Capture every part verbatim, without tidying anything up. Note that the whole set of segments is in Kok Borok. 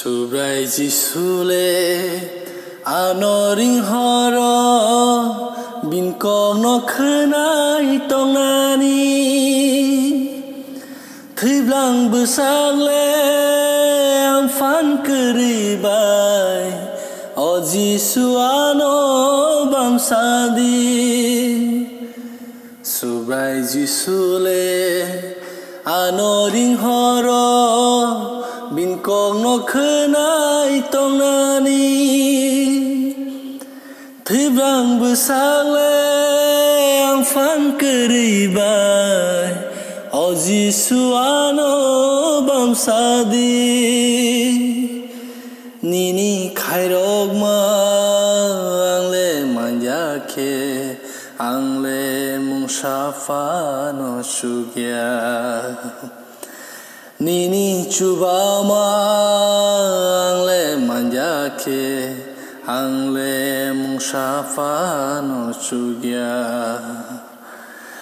Subrai Jisu le ano ring horo, bini kokno khwnai tongnani. Thwiblang bwsak le ang phan kwrwi bai, o Jisu ano bamsa di. Subrai Jisu le ano ring horo, bini kokno khwnai tongnani. Thwiblang bwsak le ang phan kwrwi bai, o Jisu ano bamsa di. Nini khairokma ang le manya khe, ang le mungsa phano chukya. Nini chubama ang le manya khe, ang le mungsa phano chukya.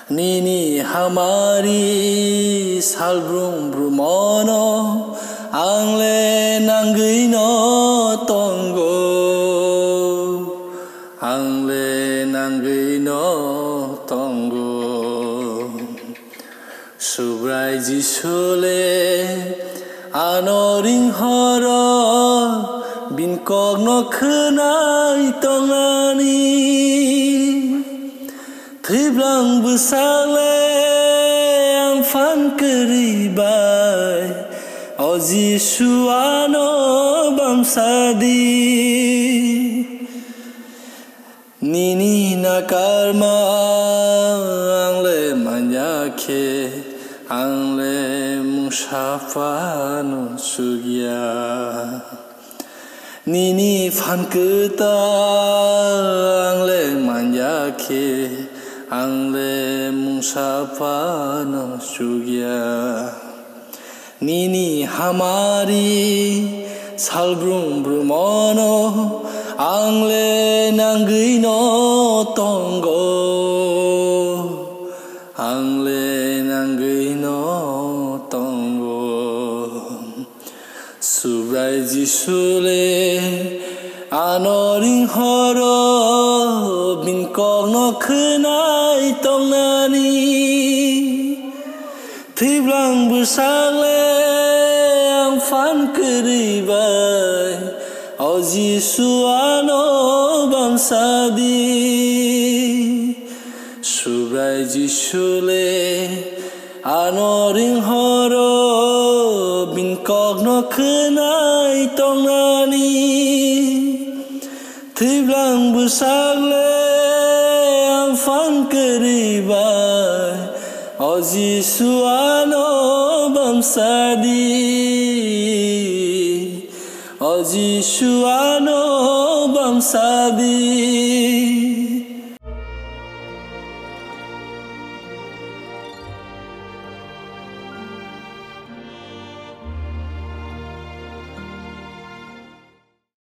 Nini hamari salbrum brumono ang le nangwino tongo, ang le nangwino tongo. Subrai Jisu le ano ring horo, bini kokno khwnai tongnani. Thwiblang bwsak le ang phan kwrwi bai, o Jisu ano bamsa di. Nini nakarma ang le manya khe, ang le mungsa phano chukya. Nini phan kwtal ang le manya khe, ang le mungsa phano chukya. Nini hamari salbrum brumono ang le nangwino tongo, ang le nangwino tongo. Subrai Jisu le ano ring horo, bini kokno khwnai tongnani. Thwiblang bwsak le ang phan kwrwi bai, o Jisu ano bamsa di. Subrai Jisu le ano ring horo, bini kokno khwnai tongnani. Thwiblang bwsak le ang phan kwrwi bai, o Jisu ano bamsa di, o Jisu ano bamsa di.